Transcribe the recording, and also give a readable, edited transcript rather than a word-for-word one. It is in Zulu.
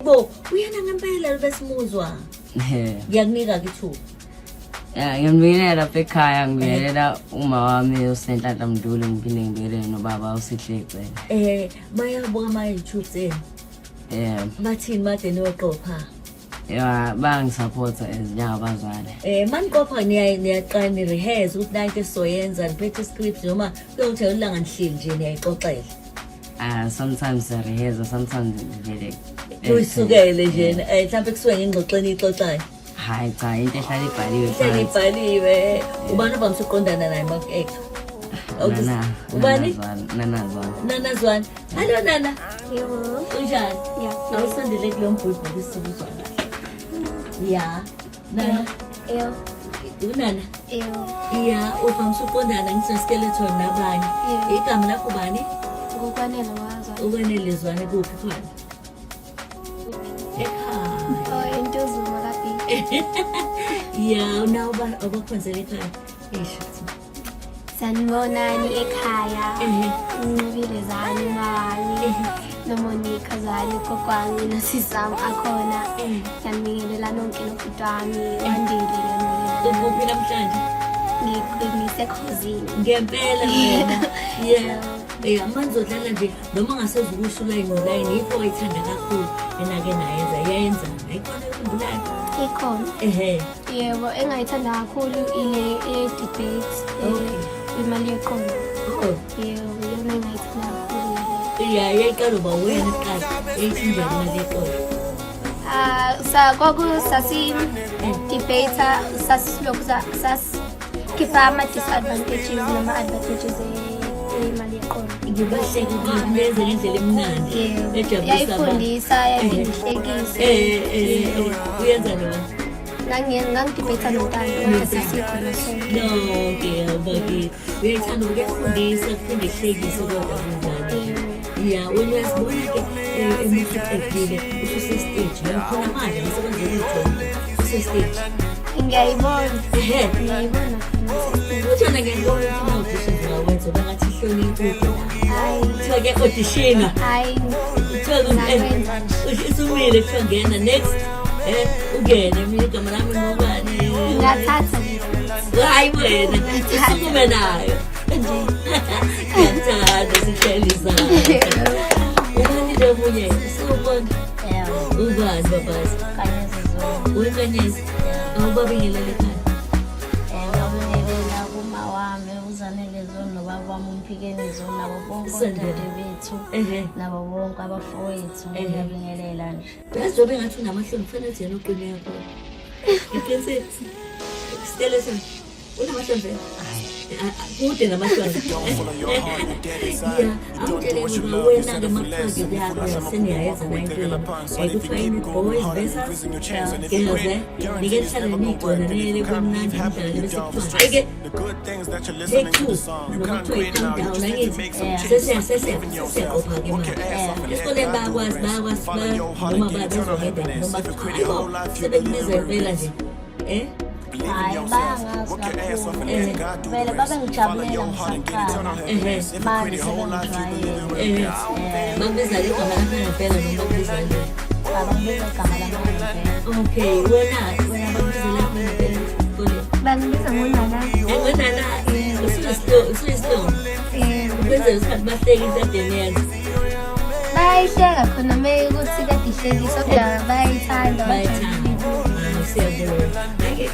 Bo, uyena ngempela lo besimuzwa. Ngiyakunika ke ithuba. Ya, ngiyambingelela lapha ekhaya, ngibingelela uma wami uSenhlanhla Mdluli, ngiphinde ngibingelele nobaba uSihle Cele. Bayabuka ama YouTube zenu. Yeah. Bathini made niyoqopha? Ya, bayangisupporta as njengabazali. Maniqopha niyaqala ni rehearse ukuthi nanti esizoyenza, niphethe script noma kuyokuthi ilanga nihleli nje niyayixoxela. Sometimes siyarehearsa, sometimes vele Uyisukele nje, mhlawumbe kusuke ngengxoxweni ixoxayo. Hayi cha, into ehlala ibhaliwe Ihleli phansi. ibhaliwe. Ubani ovamise ukuqondana naye maku-actor? Nana, Ubani? Nana Zwane. Nana Zwane. Hallo Nana. Yebo. Unjani? Ngiyaphila. Awusondele kulo mbhubhu sizwa kahle. Ya. Nana. Yebo. Unana. Yebo. Ya, uvamise ukuqondana ngisho skeleton nabanye. Yebo. Igama lakho bani? Ngokwanele wazwa. Ukwanele Zwane kuphi khona? Ekhaya. Oh, iNtuzuma kaBheki. Ya, unawo abakhonzela ekhaya. Eish. Sanibonani ekhaya. Nqobile zami mawami. NoMonica zami gogo wami nosisi wami akhona. Ngiyanibingelela nonke nobhuti wami wandile ngiyanibingelela. Ukuphi namhlanje? Ngisekhozini. Ngempela wena. Yeah. Yeah, manje uzodlala nje noma ungaseza ukusho ulayini nolayini, yikho wayithanda kakhulu enake nayenza yayenza ayikhona ekhumbulayo? Ikhona. Yebo, engayithanda kakhulu ile e-debate imali yeqolo. Oh. Yebo, iyona engayithanda kakhulu. Yeah, yayiqala uba wena kuqala, yayithi njani imali yeqolo? Ah, sa kwaku sasi debate, sasilokhu sasikhipha ama disadvantages nama advantages emali yeqolo. Ngibahleke benze ngendlela emnandi ejabulisa abantu. Yayifundisa, yayihlekisa. Uyenza noma? Ngangidebate noNtando kodwa sasikhona sonke. Nonke bakithi. Uyayithanda ukuyafundisa kuphinde kuhlekise kodwa kunjalo. Ya, wena uyazibona-ke emusuqedile ususe-stage khona manje ngisebenza ukuyithombe use-stage. Ngiyayibona. Ehe. Ngiyayibona khona. Futhi wena ngiyabona ukuthi ama-auditions ungawenza uba ngathi ihloni inkukhu la. Hayi. Kuthiwa kuya-auditiona. Hayi. Kuthiwa Ngakwenza nje. Usumile, kuthiwa ngena next. Ungene, mina igama lami ngubani? Ngingathatha nje. Hayi wena, usukume nayo. Nje. Ngiyakuthanda sihleli izandla. Ubani nje omunye? Usubona? Yebo. Ubani babazi? Kanyezi Zulu. Wenkanyezi. Awubabingelele ekhaya. Ngabingelela kuma wami uZanele Zulu nobaba wami uMphikeni Zulu nabo bonke Sendela. odade bethu nabo bonke abafowethu, ngiyabingelela nje. Uyazi njengoba engathi unamahloni, kufanele ukuthi yena uqine kakhulu. Ngiqinisile. Skeleton. Unamahloni vele? Kude namahloni. Yeah, awutshele ngoba wena-ke makuthiwa-ke kuyabuya seniyayenza nayo into yenu. Kuthiwa yini, boys versus girls, eh? Nike nihlale niyigcona niyele kumnandi nidlale bese kuthiwa hhayi-ke take two noma kuthiwa i-calm down, angithi? Sesiyaqopha-ke manje. Esikoleni bayakwazi noma babezwa ngendaba noma kuthiwa hayibo sebekubiza impela nje. Hayi, bayangazi kakhulu. Vele babengijabulela ngisaqala. Manje sebengijwayele. Bakubiza igama lakho ngempela noma bakubiza nje? Abangibiza igama lami ngempela. Okay, wena bakubiza lakho ngempela esikoleni? Bangibiza ngoNana. Ngonana, usuyisihlongo. Ukwenzela isikhathi bahleke into ade niyenza. Bayayihleka khona meyikuthi kade ihlekisa kodwa bayayithanda. Bayayithanda. Hayi, siyabonga. Hhayi-ke.